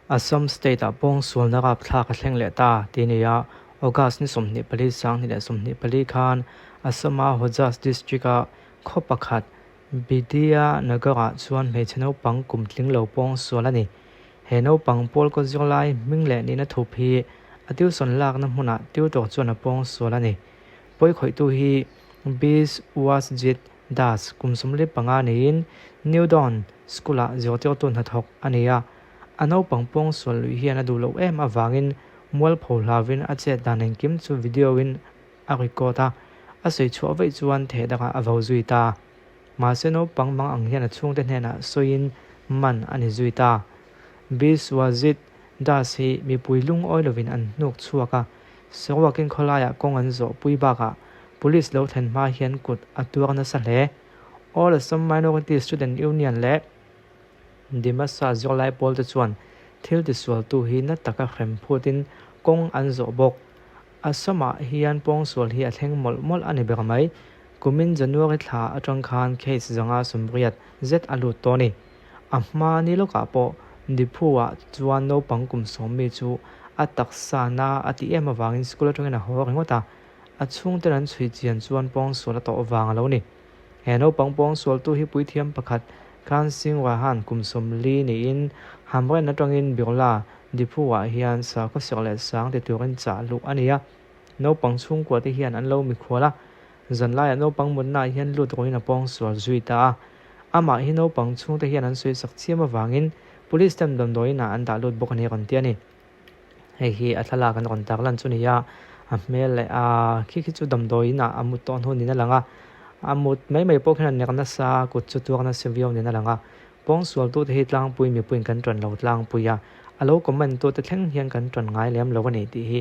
Assam state-ah pawngsualna rapthlak a thleng leh ta tih a ni a, August ni 24 2024 khan Assam-a Hojai district-a khaw pakhat Bidia Nagar-ah chuan hmeichhe naupang kum tling lo pawngsual a ni. He naupang pawl kaw zirlai hming leh nihna thup hi a tuition lakna hmunah tutor chuan a pawngsual a ni. Pawikhawihtu hi Biswajit Das kum 15 niin New Dawn School-ah zirtirtu hnathawk a ni a. A naupang pawngsual luih hian a duh loh em avangin mualpho hlauvin a chet dan engkim chu video-in a record a, a sawi chhuah vaih chuan theh dangah a vo zui ta. Mahse naupang mang ang hian a chhungte hnenah sawiin man a ni zui ta. Biswajit Das hi mipui lungawi lovin an hnuk chhuak a, saruakin khawlaiah kawng an zawh pui bakah Police lo thlen hma hian kut a tuar nasa hle. All Assam Minority Student Union leh Dimasa zirlai pawl te chuan thil tisualtu hi na taka hrem phutin kawng an zawh bawk. Assam-ah hian pawngsual hi a thleng mawlh mawlh a ni ber mai. Kumin January thla atang khan case 180 zet a lut tawh a ni. A hma ni lawkah pawh Diphu-ah chuan naupang kum 10 mi chu a taksa na a tih em avangin school atangin a haw ringawt a. A chhungten an chhui chian chuan pawngsual a tawh vang a lo ni. He naupang pawngsualtu hi puithiam pakhat Khan Singh Rahan kum 40 niin Hamren atangin Birla Diphu-ah hian sakhaw serh leh sang ti turin chah luh a ni a. Naupang chhungkua te hian an lo mikhual a, zanlaiah naupang mutnaah hian lut ruin a pawngsual zui ta a. Amah hi naupang chhungte hian an sawi sak chiam avangin Police ten damdawiinah an dah lut bawk a ni rawn ti a ni. Hei hi a thlalak an rawn tarlan chu a ni a, a hmel leh a khi khi chu damdawiin ah a mut tawh hnu niin a lang a, a mut mai mai pawh khian a nek nasa a, kut chu tuar nasa viau niin a lang a, pawngsual tute hi tlangpui mipuiin kan ṭan lo tlangpui a, a lo comment tute thleng hian kan ṭan ngai lem lo a ni tih hi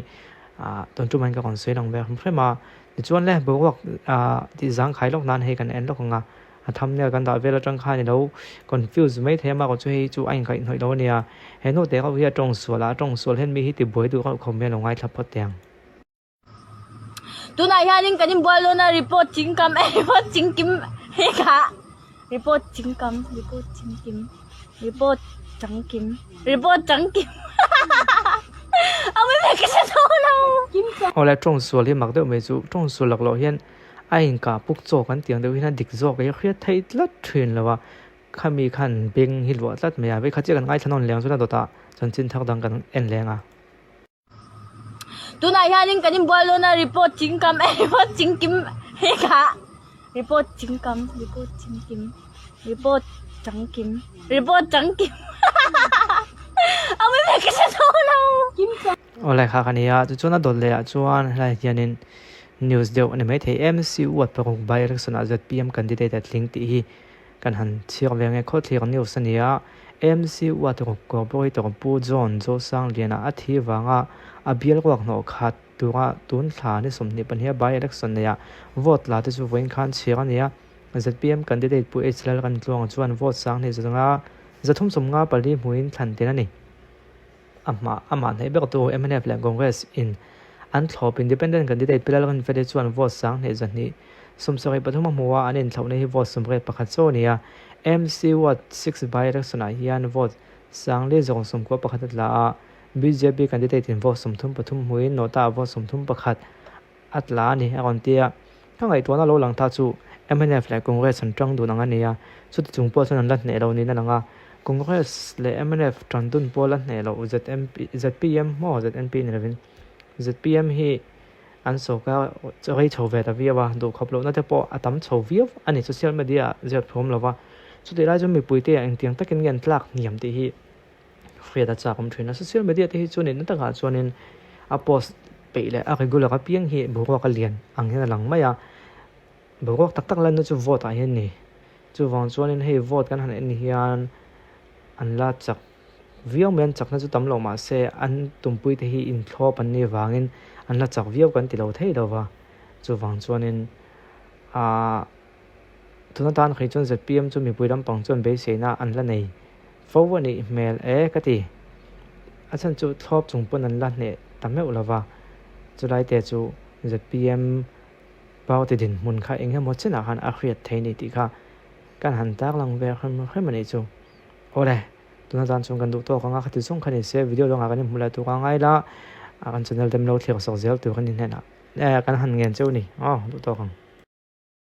ah tun ṭum hian ka rawn sawi lang ve hrim hrim a, tichuan le boruak ah tih zangkhai lawk nan hei kan en lawk ang a. A thumbnail kan dah vel atang khan ilo confuse mai thei a mah chu hei chu a inkaihhnawih lo a nia. He nu te ho hi a tawng sual a, a tawng sual hian mi hi tibuai duh reuh khawp mai a lo ngaithla phawt teh ang. Tunah hianin kan inbual dawn a report chingkam eh report chingkim he kha report chingkam report chingkim report changkim report changkim a mai mai ka hre tho lo. Awle tawng sual hi mak deuh mai chu tawng sual laklawh hian A inkah puk chawk an tih ang deuh hian a dik zawk hi a hriat theih tlat thin lo a, khami khan beng hi luah tlat mai a, vei khat chiah kan ngaithla nawn leng chuan a dawtah chanchin thar dang kan en leng a. Tunah hianin kan inbual dawn a report chingkam eh report chingkim he kha report chingkam report chingkim report changkim report changkim a mai mai ka hre tho lo. Awle kha ka nia tichuan a dawt leh ah chuan helai hianin news deuh a ni maithei MC ward paruk by election ah zpm candidate a tling tih hi kan han chhiar ve nge khawthlir news a ni a MC ward ruk corporator Pu John Zosangliana a thi vanga a bial ruak hnawh khat tura tun thla ni 22 by election neih ah vote la te chu vawiin khan chhiar a ni a zpm candidate Pu H Lalrantluanga chuan vote 2 0 354 hmuin thlan tel a ni. Amah amah hnaih ber tu mnf leh Congress in an thlawp Independent candidate Pi Lalrinfeli chuan vote 2273 a hmu a, an inthlauhna hi vote 81 chaw a ni a. MC Ward 6 by election ah hian vote 491 a tla a, bjp candidate in vote 33 hmuin Nota ah vote 31 a tla a ni a rawn ti a. Ka ngaihtuahna lo lang ta chu mnf leh Congress an tang dun ang a ni a, chuti chung pawh chuan an la hneh lo niin a lang a. Congress leh mnf tan dun pawh la hneh loh ZMP zpm maw ZNP ni lovin zpm hi an sawrkar rei chho ve ta viau a, duhkhawp lohna te pawh a tam chho viau a ni social media ah ziak thu awm lova. Chutih lai chuan mipuite ah engtiang takin nge an tlak hniam tih hi hriat a chak awm thin a. Social media te hi chu nihna takah chuanin a post peih leh a regular apiang hi boruak a lian ang hian a lang mai a, boruak tak tak lanna chu vote ah hian a ni. Chuvang chuanin hei vote kan han en hian an la chak viau mai an chakna chu tam lo mah se an tumpui te hi inthlawp an nih avangin an la chak viau kan ti lo thei lo va. Chuvang chuanin ahh tuna tan khi chuan zpm chu mipui lampang chuan beiseina an la nei fo a nih hmel e ka ti. A chhan chu thlawp chung pawn an la hneh ta meuh lo va, chulai te chu zpm party dinhmun kha eng emaw chenah khan a hriat thei ni tih kha kan han tarlang ve hrim hrim a nih chu. Awle. Tuna tan chuan kan duh tawk ang a, khati zawng kha ni se video dangah kan inhmu leh tur a ngai la, kan channel te min lo thlir sak zel tur kan inhnenah kan han ngen cheu a ni. Aw duh tawk ang.